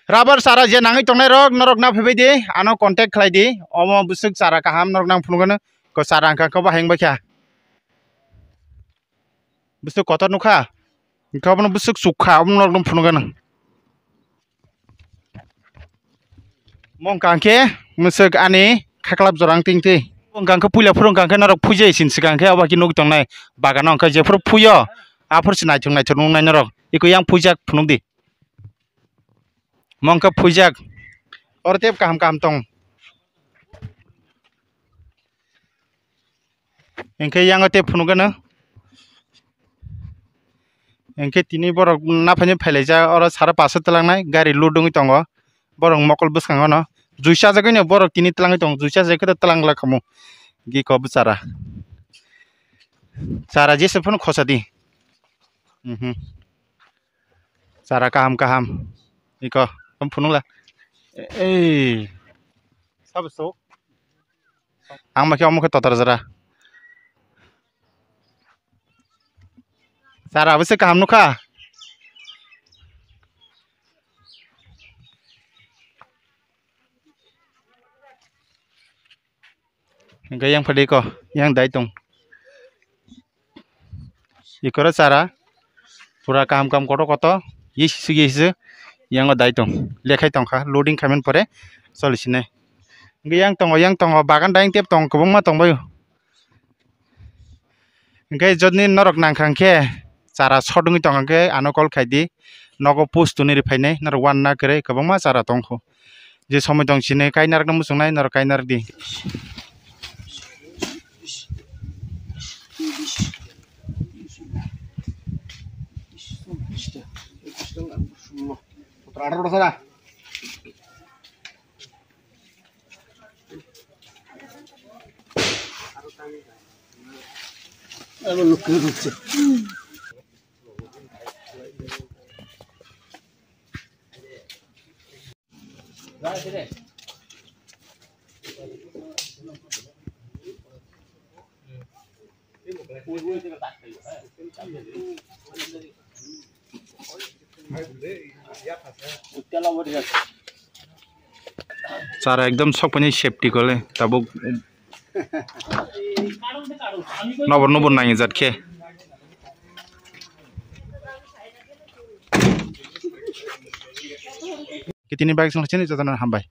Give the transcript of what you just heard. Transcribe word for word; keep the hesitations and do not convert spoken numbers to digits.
Rubber chara je nangwi tongnai rok, norok na phaibai di, ano contact khlai di. Omo bwswk chara kaham norok nang phunukgano. Ko chara wngkha khe bo hayung bai kha. Bwswk kotor nukha. Wngkha obono bwswk chukha, omo norok nang phunukgano. Mong kangkhe mwswk ani khaklap jorang tingti. Mong kangkhe puila phurung kangkhe norok phujai sin swkang khe obo khe nugwi tongnai bagano wngkha jephuru phuyo aphuru se naithok naithok nuknai norok. Iko yang phujak phunukdi. Mong khe phujak. Oro tei kaham kaham tong. Hingkhe yango tei phunukgano. Hingkhe tini borok naphaini phailaijak oro sara paso twlangnai gari load wngwi tongo. Borok mokol bwskango no jui chajagwino borok tini twlangwi tongo, jui chajagwi khe twlang glak khamu. Giko bwchara. Chara jesa phano khosa di. Mhm. Chara kaham kaham. Iko, tong phunukla. Ei. Sabo so. Ang makhe omo khe totor jora. Chara bo se kaham nukha. Hingke yang phadi ko, yang dai tong. Ikoro chara pura kaham kaham kotor kotor, yesisik yesisik, yango dai tong. Lekhai tongkha, loading khaimani pore choli sinai. Hingke yang tongo, yang tongo, bagan dayang tep tong, kwbangma tongbaio. Hingke jotoni norok nangkha hingke chara sot wngwi tongkha hingke ano call khaidi, nogo post tuni rwphainai, norok uanna kwrwi kwbangma chara tongkho. Je somoi tong sini kainarokno muchungnai norok kainarok di. Chara ekdom sokpani safety kole tabuk. Nobor nobor nangijak khe. Kitini bike song chini jotono hambai.